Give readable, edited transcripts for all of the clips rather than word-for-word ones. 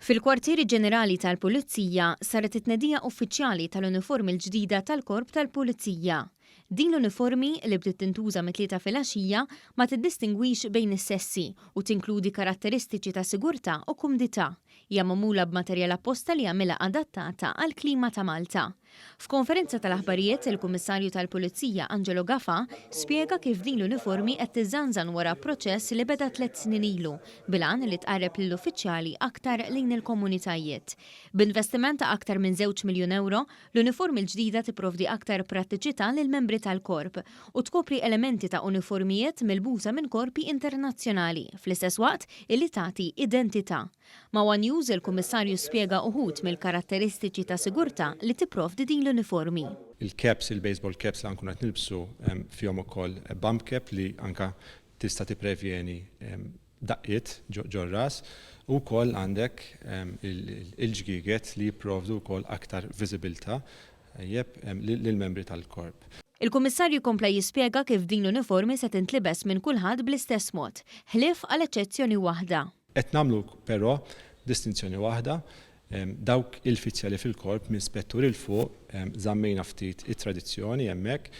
Fil-Kwartieri Ġenerali tal-Pulizija saret it-tnedija uffiċjali tal-uniformi l-ġdida tal-Korp tal-Pulizija. Din l-uniformi, li bdiet tintuża mit-Tlieta filgħaxija, ma tiddistingwix bejn is-sessi u tinkludi karatteristiċi ta' sigurtà u kumdità. Hija magħmula b'materjal apposta li jagħmilha adattata għall-klima ta' Malta. F'konferenza tal-aħbarijiet, il-Kummissarju tal-Pulizija Angelo Gafà spjega kif din l-uniformi qed tiżżanżan wara proċess li beda tlett snin ilu bil-għan li tqarreb lill-uffiċjali aktar lejn il-komunitajiet. B'investiment ta' aktar minn żewġ miljun ewro, l-uniformi l-ġdida tipprovdi aktar prattiċità lill-membri tal-Korp u tkopri elementi ta' uniformijiet milbusa minn korpi internazzjonali fl-istess waqt illi tagħti identità. Ma' one News, il-Kummissarju spjega uħud mill-karatteristiċi ta' sigurtà li tipprovdi din l-uniformi. Il-caps, il-baseball caps li nkunu qed nilbsu fihom ukoll bump cap li anka tista' tipprevjeni daqqiet ġor-ras u wkoll għandek il-ġgieget li jipprovdu wkoll aktar viżibilità lill-membri tal-korp. Il-Kummissarju kompla jispjega kif din l-uniformi se tintlibes minn kulħadd bl-istess mod, ħlief għal eċċezzjoni waħda. Qed nagħmlu però distinzjoni waħda, dawk il-fizzjali fil-korp minn spettur 'il fuq żammejna ftit it-tradizzjoni hemmhekk,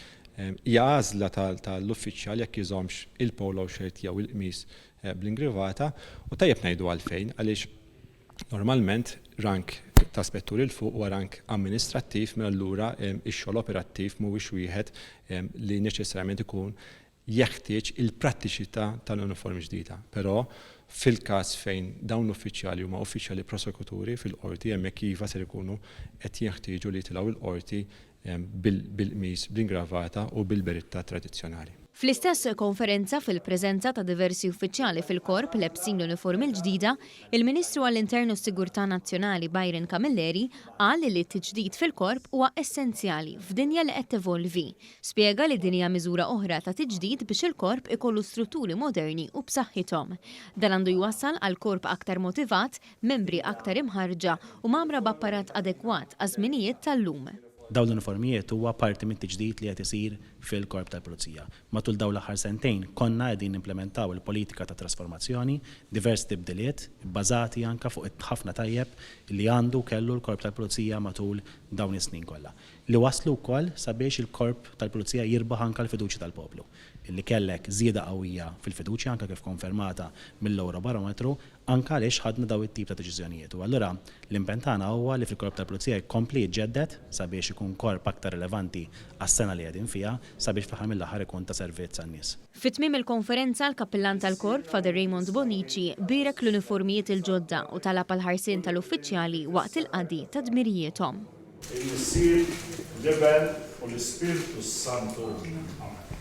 hija għażla tal-uffiċjal jekk iżommx il-polo shirt jew il-qmis bl-ingrivata u tajjeb ngħidu għalfejn, għaliex normalment rank ta' spettur 'il fuq huwa rank amministrattiv mela allura x-xogħol operattiv mhuwiex wieħed li neċessarjament ikun jeħtieġ il-prattiċità tal-uniformi ġdida. Però, fil-każ fejn dawn l-uffiċjali huma uffiċjali prosekuturi fil-qorti, hemmhekk iva ser ikunu qed jinħtieġu li jitilgħu l-qorti bil-qmis, bl-ingravata u bil-beritta tradizzjonali. Fl-istess konferenza, fil-preżenza ta' diversi uffiċjali fil-Korp lebsin l-uniformi l-ġdida, il-Ministru għall-Intern u s-Sigurtà Nazzjonali Byron Camilleri qal li t-tiġdid fil-Korp huwa essenzjali f'dinja li qed tevolvi. Spjega li din hija miżura oħra ta' tiġdid biex il-Korp ikollu strutturi moderni u b'saħħithom. Dan għandu jwassal għal Korp aktar motivat, membri aktar imħarrġa u mgħammra b'apparat adekwat għaż-żminijiet tal-lum. Dawn l-uniformijiet huwa parti mit-tiġdid li qed isir fil-Korp tal-Pulizija. Matul dawn l-aħħar sentejn konna qegħdin nimplementaw il-politika ta' trasformazzjoni, diversi tibdiliet ibbażati anke fuq it-ħafna tajjeb li għandu u kellu l-Korp tal-Pulizija matul dawn is-snin kollha. Li wasslu wkoll sabiex il-Korp tal-Pulizija jirbaħ anke l-fiduċja tal-poplu. Illi kellek żieda qawwija fil-fiduċja anke kif konfermata mill-Ewrobarometru anke għaliex ħadna dawn it-tip ta' deċiżjonijiet. U allura l-impenn tagħna huwa li fil-Korp tal-Pulizija jkompli jiġġedded sabiex ikun korp aktar rilevanti għas-sena li qegħdin fiha sabiex fl-aħħar mill-aħħar ikun ta' servizz għan-nies. Fi tmiem il-konferenza, l-Kappillan tal-Korp, Father Raymond Bonnici, bierek l-uniformijiet il-ġodda u talab għall-ħarsien tal-uffiċjali waqt il-qadi ta' dmirijiethom. Il-Missier, l-Iben u l-Ispirtu s-Santu. Amen.